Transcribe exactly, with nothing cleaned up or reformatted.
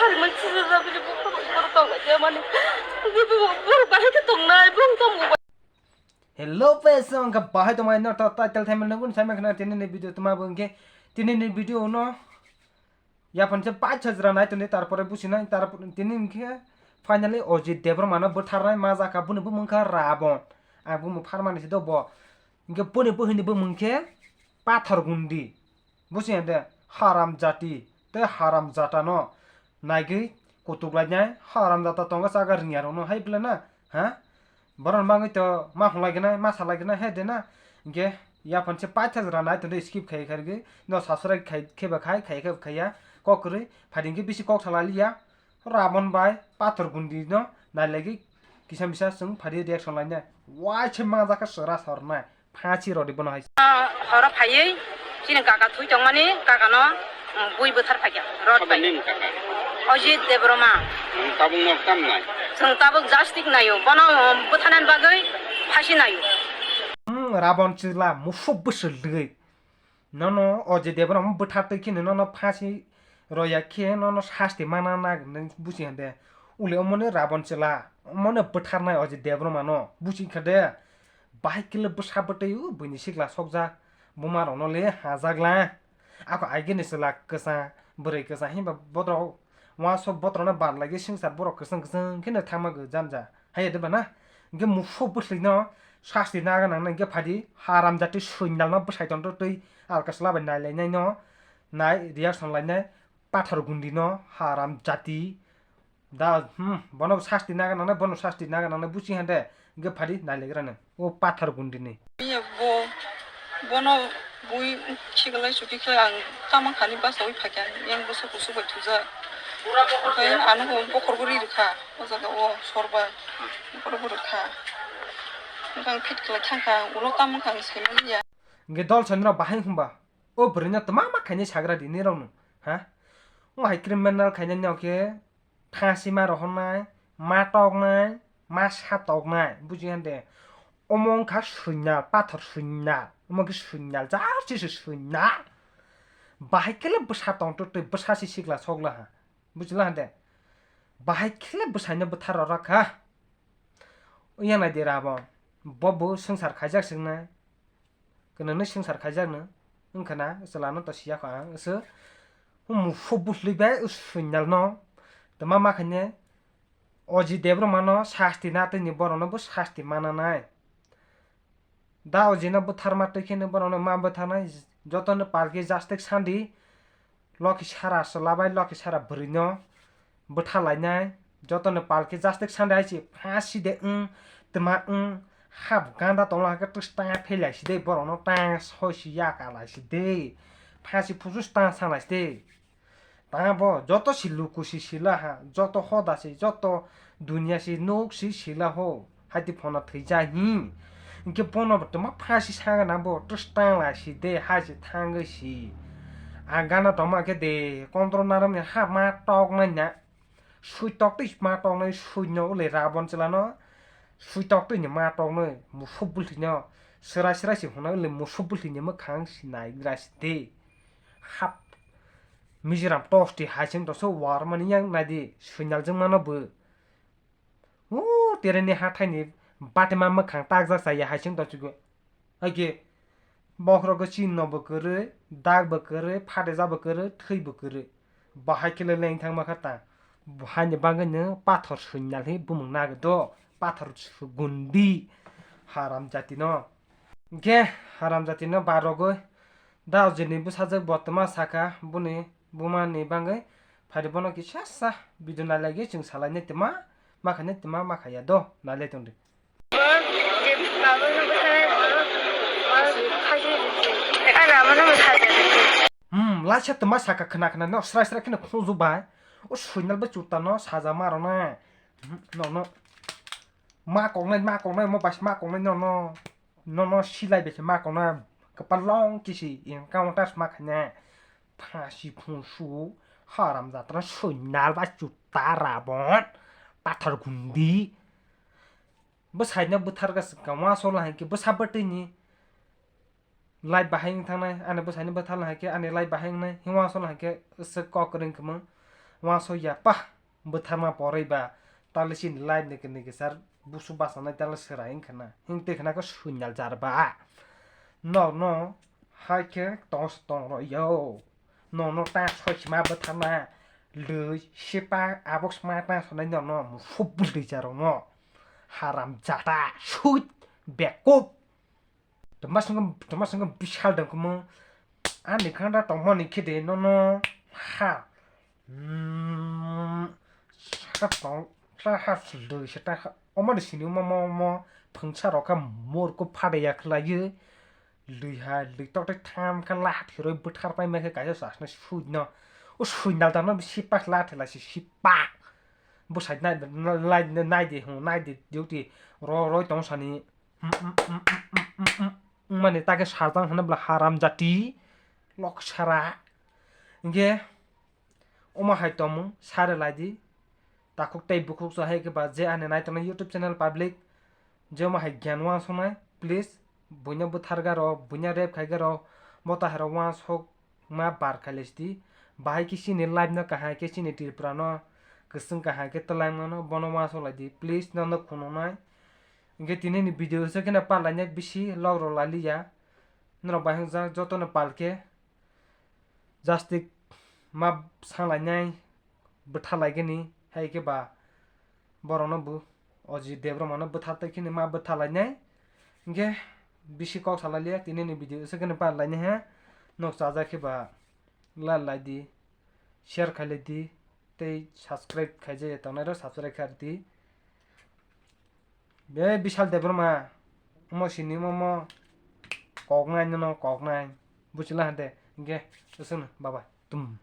Sari man sisa sabili bukhuk bukhuk tong aja mani. Bukhuk bukhuk bahai khe tongnai, bukhuk tong bukhuk. Hello, guys, ang kha bahai tongmani no to title thaimani nungkun saimani khna tinini video tma bo hwnkhe tinini video no yaphan se paitha jra nai tongdi, tarpore businai, tarpore tini hwnkhe finally Ajit Debbarma no bwtharnai ma jakha, boni bumung kha Rabon, ang bumung pharmani se do bo, hwnkhe boni buhini bumung khe Pathor Gundi. Busi hande haram jati tei haram jata no naigwi kutuk lainai haram jata tongo chaga rwngya rok no hai bwle na ha borok no bagwi to ma hwnlai gwnai ma salai gwnai hai de na hwnkhe yaphan se paitha jora nai tongdi skip khai khai rwgwi no subscribe khai khe ba khai khai khe ba khaiya kok kwrwi phai hwnkhe bisi kok salai liya. Rabon bai Pathor Gundi no nailagwi kisa misa chwng phadi reaction lainai. Waisa mangjak khe chwra sornai. Phansi rodi bono hai. Horo phaiwi chini kaka thwi tongmani, kakano, um, bui bwthar phaikha. Rod bai. Nini kaka? Ajit Debbarma. Hmm, tabuk no tam nai? Chwng tabuk justice naio. Bono, um, bwtharnani bagwi phasi naio. Hmm, Rabon chwla musuk bwswk dwgwi. Nono Ajit Debbarma bwthartwi kheno nono phansi roya khe nono sasti mana nang nang busi hande. Ule omoni Rabon chwla, omoni bwtharnai Ajit Debbarma no busi kha de. Bahai kile bwsa bwtwi o buini sikla sokjak, buma rokno le hajak la. Ako agini chwla kwsa, bwrwi kwsa hinba botrok uansuk botrokno bad lagwi swngchar borok kwchwng kwchwng kheno thangma gwi janja. Haiya de bana? Hwnkhe musuk bwswlwino sasti naga nangna hwnkhe phadi, haramjati suinalno bwsai tongtwk twi alka chwla bai nailainaino, nai reaction lainai, Pathor Gundino haramjati. Da, hmm, bono sasti naga nangnai, bono sasti naga nangnai, busi hande, hwnkhe phadi nailaigrano, o Pathor Gundini. Iya bo, bono bui khiklai chuki khlai ang tamo khani basawi phaikha, yang bwsa kusu bai thujak. Okhai ano bo bokhorbo ri rwkha, o jaga o sorba, bokhorbo rwkha. Ang fit khlai thangkha, ulo tamo kha ang saimaliya. Hwnkhe dol sonrok bahai hwnba, o bwrwino twma ma khainai sagra di nirokno, ha? O hai criminal khainai no khe, Phansi ma rohornai, ma toknai, ma sa toknai, buji hande. Omo wngkha suinal, pathor suinal, omo khe suinal, jar chisi suinal. Bahai khe le bwsa tongtwk twi bwsa si sikla sokla ha, bujila hande. Bahai khe le bwsaino bwthar rwrak kha. Yang nai di Rabon, bo bo swngchar khaijak swngnai. Kwnwi swngchar khaijakno wngkha na, chwlano to siya kho ang, se musuk bwsli bai suinalno tma ma khaine Ajit Debbarmano sasti na twi ni borokno bo sasti mana nai. Da Ajitno bwtharma twi kheno borokno ma bwtharnai, jotono palki justice sandi. Loki sara chwla bai loki sara bwrwino bwtha lainai, jotono palki justice sande hai se phasi de wng, twma wng, hap ganda tongla hai khe twsta phelaisi de borokno tang soisi yakalaisi de, phasi phusu tang sanglaisi de. Tamo joto si luku si sila ha, joto hoda si, joto dunia si, nuk si sila ho. Haiti phone thwijak hi. Hinkhe bono bo twma phasi sangna bo twstang lai si de, hai se thangwi si. Ang gana tongma khe de, kontrol narwkni ha ma toknai na. Sui toktwi ma toknai, suino ule Rabon chwlano. Sui toktwi ni ma toknai, musuk bwlthino. Swrai swrai si hwnna ule musuk bwlthini mwkhang si naigra si de. Hap. Mizoram tosti hai se wng tong se war mani yang nai di, suinal jwng mano bo. O tereni hathaini batima mwkhang takjak chaya hai se wng tong chugo. Haikhe bokhorogo chinno bo kwrwi, dak bo kwrwi, phatijak bo kwrwi, thwi bo kwrwi. Bahai khe le leng thangma kha ta. Haini bagwi no pathor suinal hi bumung nagwi do, pathor su-, gundi haram jati no. Hinkhe haram jati no barogwi da Ajit ni bwsajwk bo twma sakha boni buma ni bagwi. Phai di bono kisa sa video nai lai gwi chwng salai nai twma, ma khainai twma ma khaiya do, nai lai tong di. Hmm, laisa twma sakha khna khna no srai srai kheno khunju bai. O suinal bai chuta no saja ma rw nai. Hmm, no, no. Ma koknai, ma koknai, mo bai ma koknai no, no. No, no, silai bai se ma koknai. Kwpal long kisi, encounter ma khainai. Phasi phungsu, haram jatra, suinal bai chuta Rabon, pathor gundi. Bwsaino bwtharkha swkang, uansukla hai khe bwsa bwtwini life bahai wng thangnai, ani bwsaino bwtharla hai khe ani life bahai wngnai, hinkhe uansukla hai khe se kok kwrwng kwmwng. Uansuk ya pa, bwtharma porwi ba, tali chini live ni kini kisar busu basa nai tala swrai wngkha na. Hing twi khna khe suinal jar ba. Nok no hai khe tong se tong ro yo. Nok no ta soi sima bwtharma lwi sipa abok sma ta sonai nok no musup bwlwi jar no. Haram jata sui bekup. Toma songkhe, toma songkhe bishal dengkhumo. Ani khanda tongmani khe de nono ha. Hmm, saka tong, sa ha sildui seta ha. Omo de sini omo, omo, omo phungsa rok kha mor ko phade ya khlaiyo. Lui ha, lui tok tok tham kha lathi roi bwthar pai mai khe kaisa sasna sui no. O sui nal dano sipak lathi la si sipak. Bo side nai, nai, nai, nai de, hmm, nai de, duty. Ro, roi tong sani. Wngmani ta khe sarjang hwnwi bwla haram jati lok sara. Hinkhe omo hai tongmung sare lai di. Takhuk tei bukhuk so hai khe ba je ani naitongnai YouTube channel public je omo hai gyan uansuknai, please buino bwtharga rw, buino rape khaiga rw, bo ta hai rw uansuk ma bar khailai sidi. Bahai khe chini life no kahai khe chini Tripura no kwchwng kahai khe twlai mano, bono uansuk lai di please, nono khunuknai. Hinkhe tini ni video se kheno pal lainai bisi log rw lai liya. Norok bai hwnjak joto no pal khe jastik ma sang lainai bwtha lai gani hai khe ba borok no bo Ajit Debbarma no bwtha tai kheno ma bwtha lainai. Hinkhe bisi kok sa lai liya, tini ni video se kheno pal lainai he. Nok chajak khe ba like lai di, share khai lai di, tei subscribe khaijak ya tongnai rok subscribe khai di. Be Bishal Debbarma, omo sini omo koknai nono koknai, buchila hande, hinkhe, bye bye, tum.